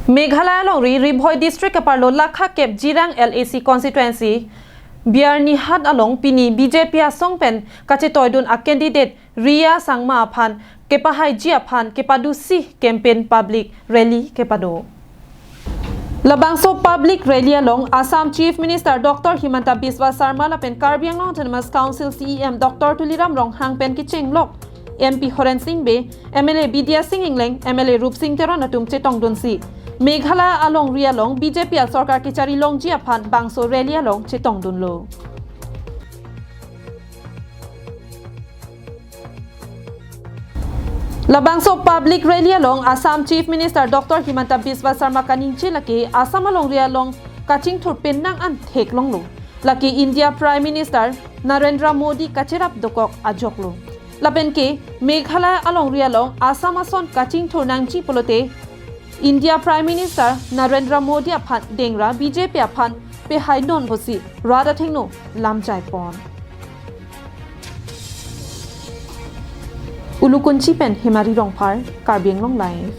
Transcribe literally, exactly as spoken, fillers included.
Meghalaya alongri Ri Bhoi District keparlo Lakha Kep Jirang L A C constituency Biarnihat along pini B J P asong pen kachetoidun a candidate Ria Sangma aphan kepahaiji aphan kepadusi campaign public rally kepado. Labangso public rally along Assam Chief Minister Doctor Himanta Biswa Sarma lapen Karbi Anglong Autonomous Council C E M Doctor Tuliram Ronghang pen kechenglok M P Horen Sing Bey, M L A Bidya Sing Engleng, M L A Rupsing Teron atum chetongdunsi Meghalaya alongri along B J P asorkar kechari longji aphan bangso rally along chetongdunlo. Labangso public rally along Assam Chief Minister Doctor Himanta Biswa Sarma kaningje lake Assam alongri along kachingthur penang an theklonglo. Lake India Prime Minister Narendra Modi kacherap dokok ajoklo. Lapen ke Meghalaya alongri along Assam ason kachingthur nangji pulote India Prime Minister Narendra Modi aphan dengra B J P aphan pehai non pusi rat athengno lamjai pon. Ulukunchi pen Hemari Rongphar, Karbi Anglong Live.